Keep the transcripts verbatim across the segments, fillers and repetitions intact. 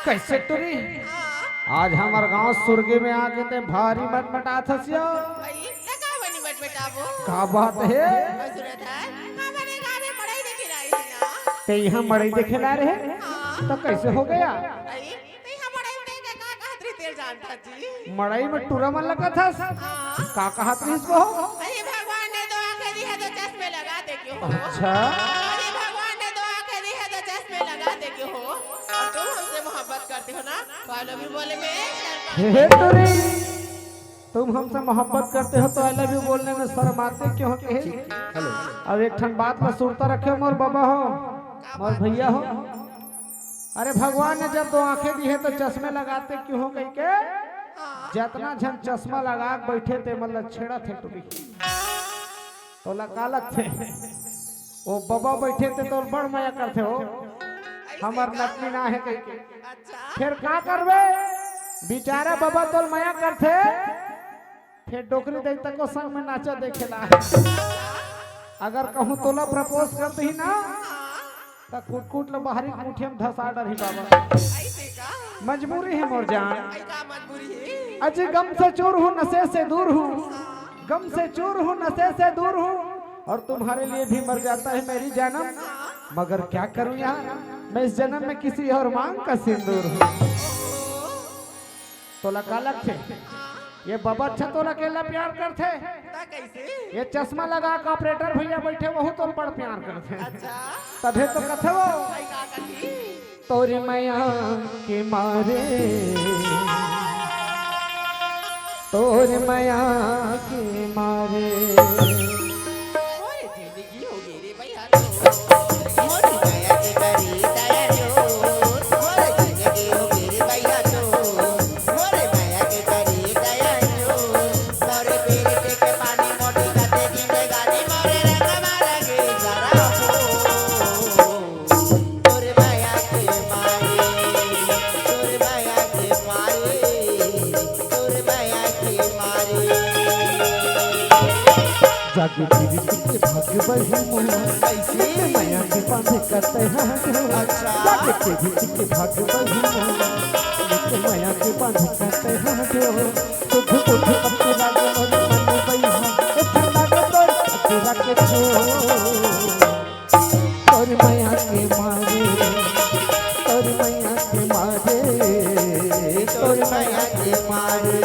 कैसे टुरी? हाँ। आज हमर गांव सुरगी में आके ते भारी मटमटात हस यो। भाई, ते का बनी मटमटाबो? का बात हे? और सुरत है, हमरे गांव में मड़ई देखे ला आई थी ना। ते इहाँ मड़ई देखे ला रहे? हाँ। तो कैसे हो गया? भाई, ते इहाँ मड़ई में का, का कहत रही तेल जानता जी? मड़ई में टूरा मन लगत हस? हाँ। का कहत रहिस वो? अरे भगवान ने दो आंखें दी है तो चश्मे लगा दे क्यों हो? अच्छा। अरे भगवान ने दो आंखें दी है तो चश्मे लगा दे क्यों हो? और तुम हमसे मोहब्बत करते हो ना, तो I love you बोले में शर्मा। हे, हे टुरी, तुम हमसे मोहब्बत करते हो तो I love you बोलने में शर्माते क्यों हो? कहे। हेलो। अब एक ठन बात ला सुरता रखे, मोर बाबा हो, मोर भैया हो। अरे भगवान ने जब दो आंखें दी है तो चश्मे लगाते क्यों हो कह के? हाँ। जतना झन चश्मा लगा के बैठे ते मन ला छेड़त हे टुरी। तोला का लगथे? वो बाबा बैठे ते तोर बड़ मया करथे हो। ऐसे हमर का? नतनी ना है कह के। अच्छा। फिर का करबे? बेचारा बाबा तोर मया करथे। फिर डोकरी दई तको संग में नाचा देखेला। अगर कहूँ तोला प्रपोज कर दही ना, त कुटकुट ल बाहरी मुठिया में धसा डरही बाबा। ऐसे का? मजबूरी है मोर जान। ऐ का मजबूरी है? अजी गम से चूर हूँ, नशे से दूर हूँ। गम से चूर हूँ, नशे से दूर हूँ, और तुम्हारे लिए भी मर जाता है मेरी जानम। मगर क्या करूँ यार, मैं इस जन्म में किसी और मांग का सिंदूर हूँ। तोला का लगथे? हाँ। ये बबा अच्छा तोला अकेला प्यार करथे? ता कैसे? ये चश्मा लगा के ऑपरेटर भैया बैठे, वहू तोला बड़ प्यार करथे। अच्छा। तभे तो कथे वो। भाई का कही? तोर मया के मारे, तोर मया के मारे। मोर जिंदगी हो गे रे भैया तो। मोर दया के करी दया जो। मोर जिंदगी हो गे रे भैया तो। मोर मया के करी दया जो। मोर पीरित के पानी मोटी कते जिंदगानी मोरे रंग मारा गे जरा हो। तोर मया के मारे, तोर मया के मारे, तोर मया के मारे। जागे पीरित के भाग बही मोर, कैसे? मया के बांधे कते हाथ। अच्छा। जागे पीरित के भाग बही मोर, मया के बांधे कते हाथ। सुध बुध अतुरा गे मोर मन बइहा, ए ठंडा गे तोर अतुरा के छोर। तोर मया के मारे, तोर मया के मारे, तोर मया के मारे।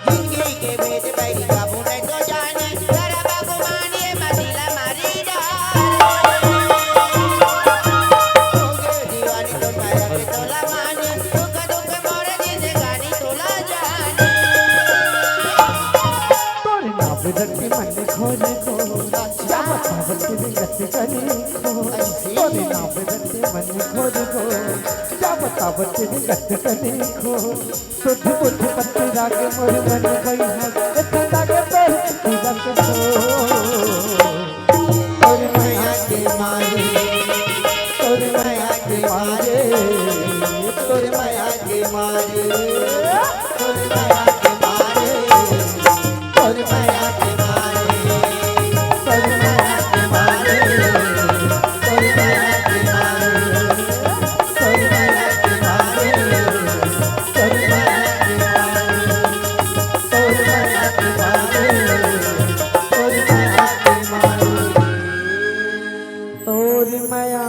जिंदगी के भेद बैरी काबू नहीं तो जानी, तेरा बाबू मानिए मसीला मारी डाल। हो गए दीवानी तो माया के तोला मानी, दुख दुख मोर जिंदगानी तोला जानी। तोरे नाम रख के मन खोज को, क्या बतावत के गत करी को। तोरे नाम रख के मन खोज को, क्या बतावत के गत करी को। सुध बुध पति राग मोर मन बइहा, ए ठंडा गे तोर पति राग तो। तोर मया के मारे, तोर मया के मारे, तोर मया के मारे, तोर मया के मारे। तोर मया के मारे, तोर मया के मारे, तोर मया के मारे, तोर मया के मारे, तोर मया के मारे, तोर मया के मारे, तोर मया के मारे। तोर मया